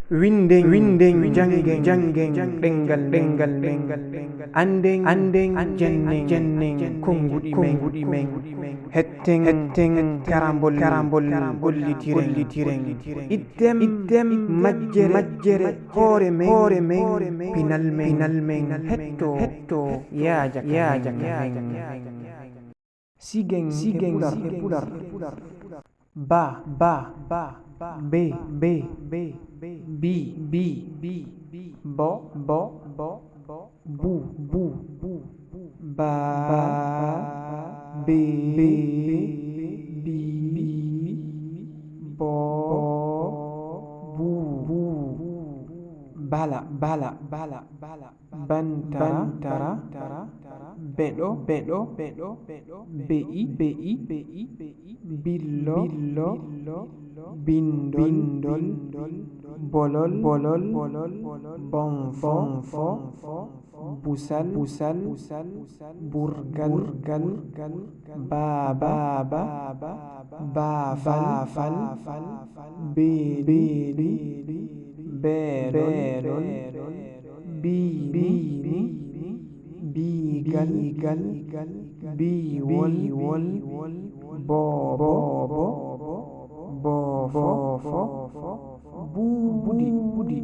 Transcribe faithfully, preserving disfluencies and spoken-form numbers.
Winden, winden, janngen, janngen, ɗemngal, ɗemngal, ɗemngal, annden, annden, jannen, jannen, konnguɗi, konnguɗi, men, hetten, hetten, karambol, karambol, gollitiren, gollitiren, ittem, ittem, majjere, majjere, hoore men, hoore men, pinal men, pinal men, hetto, hetto, yaaja, yaaja, men. Sigen, sigen, e pular, e pular. Ba, ba, ba, be, be, be, bi, bi, bi, bo, bo, bo, bu, bu, bu, ba, be, be, bi, bi, bo, bu, bu, bala, bala, bala, bala. Bantara, bantara, beɗo, beɗo, be'i, be'i, billo, billo, bindol, bindol, bolol, bolol, bonfo, bonfo, busal, busal, burgal, burgal, baaba, baaba, baafal, baafal, beeli, beeli, beelol, beelol, biini, biini, biigal, biigal, biiwol, biiwol, boobo, boobo, boofo, boofo, buuɗi, buuɗi,